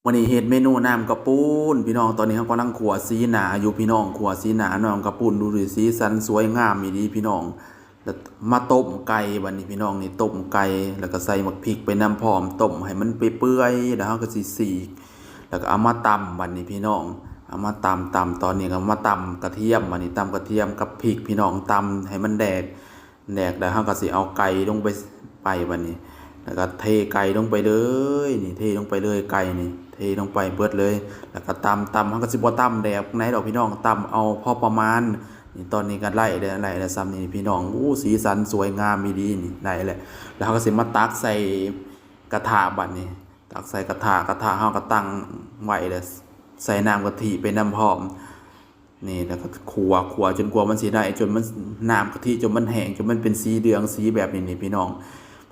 ມື້ນີ້ເຮັດເມນູນ້ຳກະປຸ້ນພີ່ນ້ອງ. ຕອນນີ້ເຮົາກຳລັງຂົ້ວສີໜ້າຢູ່ພີ່ນ້ອງ, ຂົ້ວສີໜ້ານ້ຳກະປຸ້ນ. ດູຊິ ສີສັນສວຍງາມອີ່ຫຼີພີ່ນ້ອງ. ແລ້ວມາຕົ້ມໄກ່ບັດນີ້ພີ່ນ້ອງ, ນີ້ຕົ້ມໄກ່ ແລ້ວກໍໃສ່ໝາກພິກໄປນຳພ້ອມ, ຕົ້ມໃຫ້ມັນເປື່ອຍໆ ແລ້ວເຮົາກໍຊິສີກ ແລ້ວກໍເອົາມາຕຳບັດນີ້ພີ່ນ້ອງ, ເອົາມາຕຳ ຕຳ. ຕອນນີ້ກໍມາຕຳກະທຽມບັດນີ້, ຕຳກະທຽມກັບພິກພີ່ນ້ອງ, ຕຳໃຫ້ມັນແດກ ແດກແລ້ວເຮົາກໍຊິເອົາໄກ່ລົງໄປ ໄປບັດນີ້ ແລ້ວກໍເທໄກ່ລົງໄປເລີຍ. ນີ້ເທລົງໄປເລີຍໄກ່ນີ້, ເທລົງໄປເບິດເລີຍ. ແລ້ວກໍຕຳ ຕຳ ເຮົາກໍຊິບໍ່ຕຳແດກປານໃດດອກພີ່ນ້ອງ, ຕຳເອົາພໍປະມານ. ນີ້ຕອນນີ້ກໍໄດ້ແລ້ວ ໄດ້ແລ້ວສ່ຳນີ້ພີ່ນ້ອງ. ໂອ້ ສີສັນສວຍງາມອີ່ຫຼີນີ້, ໄດ້ແລ້ວ. ແລ້ວເຮົາກໍຊິມາຕັກໃສ່ກະທະບັດນີ້, ຕັກໃສ່ກະທະ, ກະທະເຮົາກໍຕັ້ງໄວ້ແລ້ວ ໃສ່ນ້ຳກະທິໄປນຳພ້ອມ. ນີ້ ແລ້ວກໍຂົ້ວ ຂົ້ວຈົນກວ່າມັນຊິໄດ້ ຈົນມັນ ນ້ຳກະທິຈົນມັນແຫ້ງ ຈົນມັນເປັນສີເຫຼືອງສີແບບນີ້ນີ້ພີ່ນ້ອງ.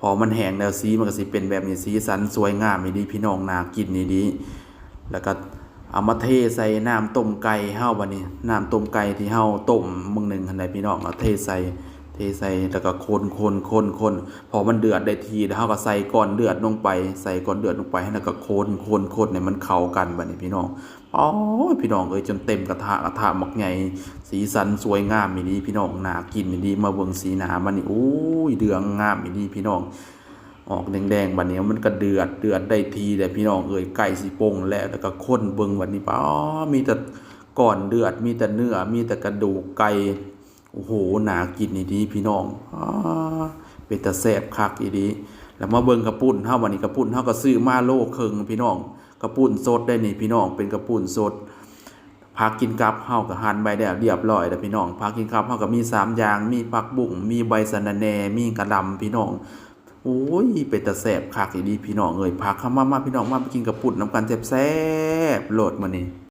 ພໍມັນແຫ້ງແລ້ວ ສີມັນກໍຊິເປັນແບບນີ້, ສີສັນສວຍງາມອີ່ຫຼີພີ່ນ້ອງ, ໜ້າກິນອີ່ຫຼີ. ແລ້ວກໍເອົາມາເທໃສ່ນ້ຳຕົ້ມໄກ່ເຮົາບັດນີ້, ນ້ຳຕົ້ມໄກ່ທີ່ເຮົາຕົ້ມມື້ໜຶ່ງຫັ້ນແຫຼະພີ່ນ້ອງ, ເອົາເທໃສ່ ເທໃສ່ ແລ້ວກໍຄົນ ຄົນ ຄົນ ຄົນ. ພໍມັນເດືອດໄດ້ທີ່ແລ້ວ ເຮົາກໍໃສ່ກ້ອນເລືອດລົງໄປ, ໃສ່ກ້ອນເລືອດລົງໄປ ແລ້ວກໍຄົນ ຄົນ ຄົນໃຫ້ມັນເຂົ້າກັນບັດນີ້ພີ່ນ້ອງ. ໂອ້ຍ ພີ່ນ້ອງເອີຍ ຈົນເຕັມກະທະ, ກະທະບັກໃຫຍ່, ສີສັນສວຍງາມອີ່ຫຼີພີ່ນ້ອງ, ໜ້າກິນອີ່ຫຼີ. ມາເບິ່ງສີໜ້າມັນນີ້ ໂອ້ຍ ເຫຼືອງງາມອີ່ຫຼີພີ່ນ້ອງ, ອອກແດງໆ. ບັດນີ້ມັນກໍເດືອດ ເດືອດໄດ້ທີ່ແລ້ວພີ່ນ້ອງເອີຍ, ໃກ້ຊິປົງແລ້ວ. ແລ້ວກໍຄົນເບິ່ງບັດນີ້ ປ້າ ມີແຕ່ກ້ອນເລືອດ ມີແຕ່ເນື້ອ ມີແຕ່ກະດູກໄກ່. ໂອ້ໂຫ ໜ້າກິນອີ່ຫຼີພີ່ນ້ອງ, ອ້າ ເປັນຕາແຊບຄັກອີ່ຫຼີ. ແລ້ວມາເບິ່ງກະປຸ້ນເຮົາບັດນີ້, ກະປຸ້ນເຮົາກໍຊື້ມາໂລເຄິ່ງພີ່ນ້ອງ, ກະປຸ້ນສົດໄດ໋ນີ້ພີ່ນ້ອງ, ເປັນກະປຸ້ນສົດ. ຜັກກິນກັບເຮົາກໍຫັ່ນໄວ້ແລ້ວຮຽບຮ້ອຍແລ້ວພີ່ນ້ອງ. ຜັກກິນກັບເຮົາກໍມີສາມຢ່າງ, ມີຜັກບຸ້ງ, ມີໃບສະນະແໜ່, ມີກະຫຼ່ຳພີ່ນ້ອງ. ໂອ້ຍ ເປັນຕາແຊບຄັກອີ່ຫຼີພີ່ນ້ອງເອີຍ. ຜັກເຮົາ ມາ ມາພີ່ນ້ອງ, ມາ ມາກິນກະປຸ້ນນຳກັນແຊບໆໂລດມື້ນີ້.